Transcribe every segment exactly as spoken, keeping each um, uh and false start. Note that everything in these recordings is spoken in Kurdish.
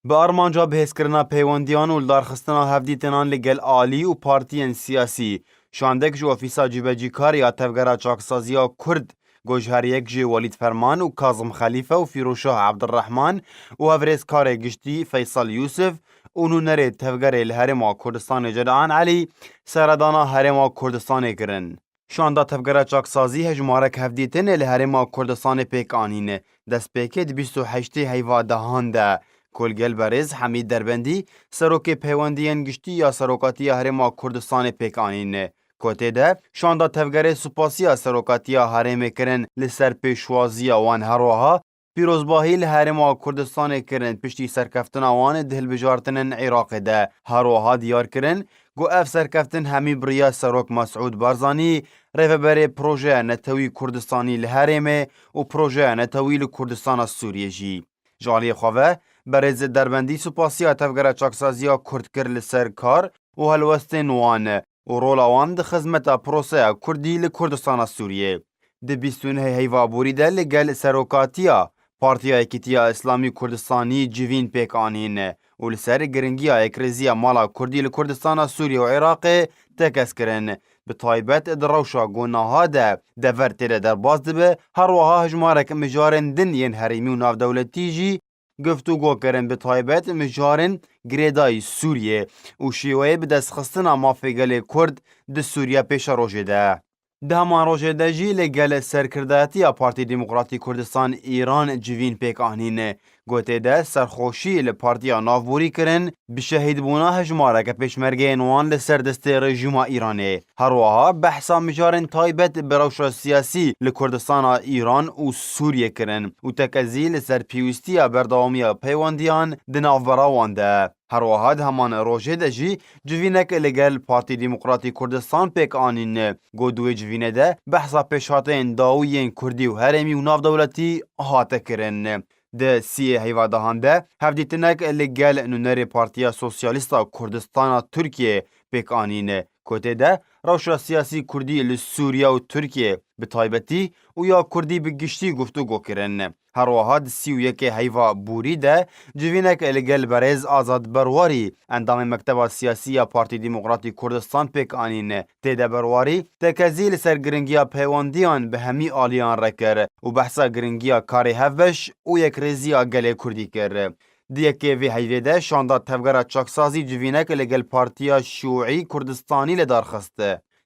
Bi armanca bihêzkirina peywendiyan û lidarxistina hevdîtinan li gel alî û partiyên siyasî, şandek ji Ofîsa Cîbecîkarê ya Tevgera Çaksaziya Kurd, ku ji her yek jê Welîd Ferman û Kazim Xelîfe û Fîroşah Ebdulrehman û hevrêzkarê giştî Feysel Yûsif û nûnerê tevgerê li Herêma Kurdistanê Cedan Elî, seredana Herêma Kurdistanê kirin. Şanda Tevgera Çaksazî hejmarek hevdîtinê li Herêma Kurdistanê pêk anîne. Destpêkê di bîst û heştê heyva dehan de, ku li gel berêz Hemîd Derbendî, serokê peywendiyên giştî ya Serokatiya Herêma Kurdistanê pêk anîne. Ku tê de şanda tevgerê supasiya Serokatiya Herêmê kirin li ser pêşwaziya wan, her wiha pîrozbahî li Herêma Kurdistanê kirin piştî serkeftina wan di hilbijartinên Iraqê de. Her wiha diyar kirin ku ev serkeftin hemî bi riya Serok Mesûd Barzanî, rêveberê Projeya Netewî Kurdistanî li Herêmê û Projeya Netewî li Kurdistana Sûriyê jî. Ji aliyê xwe ve, berêz Derbendî supasiya Tevgera Çaksaziya Kurd kir li ser kar û helwestên wan û rola wan di xizmeta proseya Kurdî li Kurdistana Sûriyê. Di bîst û nehê heyva borî de li gel serokatiya Partiya Yekîtiya Îslamî Kurdistanî civîn pêk anîn û li ser giringiya yekrêziya mala Kurdî li Kurdistana Sûriyê û Iraqê tekez kirin. Bi taybet di rewşa ku niha de dever tê de derbas dibe, her wiha hejmarek mijarên din yên herêmî û navdewletî jî guftûgo kirin, bi taybet mijarên girêdayî Sûriyê û şêweyê bidestxistina mafê gelê Kurd di Sûriya pêşerojê de. Di heman rojê de jî li gel serkirdayetiya Partî Demokratî Kurdistan Îran civîn pêk anîn. Gotê de serxweşî li partiya navborî kirin, bi şehîdbûna hejmareke pêşmergeyên wan li ser destê rejîma Îranê. Her wiha behsa mijarên taybet bi rewşa siyasî li Kurdistana Îran û Sûriyê kirin û tekezî li ser pêwîstiya berdewamiya peywendiyan di navbera wan de. Her wiha di heman rojê de jî civînek li gel Partî Demokratî Kurdistan pêk anîn. Got di wê civînê de behsa pêşhateyên dawî yên Kurdî û herêmî û navdewletî hate kirin. Di siyê heyva dehan de hevdîtinek li gel nûnerê Partiya Sosyalîsta Kurdistana Tirkiyê pêk anîn. Ku tê de rewşa siyasî Kurdî li Sûriye û Tirkiyê bi taybetî û ya Kurdî bi giştî guftûgo kirin. Her wiha di sî û yekê heyva borî de civînek li gel berêz Azad Berwarî, endamê Mekteba Siyasî ya Partî Demokratî Kurdistan pêk anîn. Tê de Berwarî tekezî li ser giringiya peywendiyan bi hemî aliyan re kir û behsa giringiya karê hevbeş û yekrêziya gelê Kurdî kir. Di yekê vê heyvê de şanda Tevgera Çaksazî civînek li gel Partiya Şûî Kurdistanî li dar xist.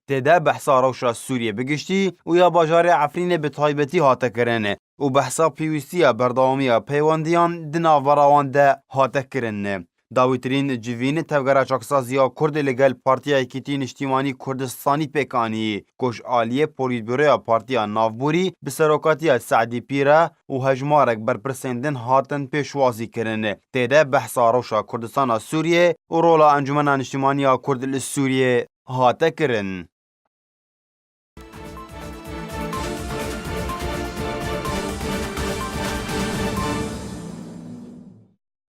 Tê de behsa rewşa Sûriyê bi giştî û ya bajarê Efrînê bi taybetî hate kirin û behsa pêwîstiya berdewamiya peywendiyan di navbera wan de hate kirin. Dawîtirîn civîn Tevgera Çaksaziya Kurd li gel Partiya Yekîtî Niştîmanî Kurdistanî pêk anî, ku ji aliyê Polîtbûroya Partiya Navborî bi serokatiya Se'dî Pîre û hejmarek berpirsên din hatin pêşwazî kirin. Tê de behsa rewşa Kurdistana Sûriyê û rola Encûmena Niştîmanî ya Kurd li Sûriyê hate kirin.